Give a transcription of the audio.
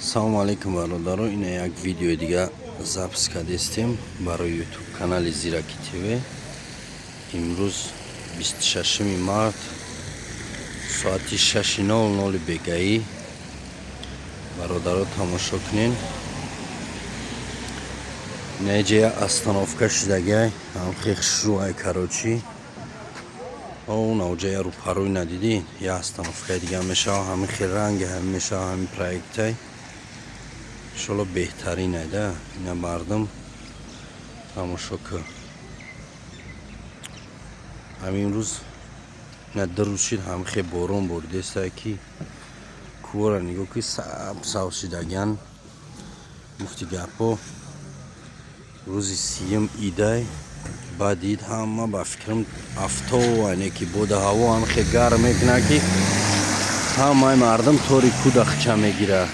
Салому алейкум, бародаро. Ина як видеои дига запись кардестем барои Ютуб канали Зираки ТВ. Имрӯз 26 март, соати 6:00 бегаӣ. Бародаро, тамошо кунен. Инаҷа остановка шидагай, ҳамхе хушрӯай, короче. Навҷая рӯпарӯй надидӣ, я остановкаи дига мешава, ҳамин хел ранги ҳамин мешава, ҳамин проектай. Иншолло, беҳтарин айда. Ина, мардум, тамошо кун. Ҳамин рӯз на 2 рӯз шид, ҳамхе борон боридестай, ки кӯҳора нигоҳ ки, саб сабз шидаган. Гуфти гапҳо, рӯзи 30-юм идай, баъд ид ҳама ба фикрам афтоване, ки бода ҳаво ҳамхе гарм мекунад, ки ҳамаи мардум тори кӯдахча мегирад.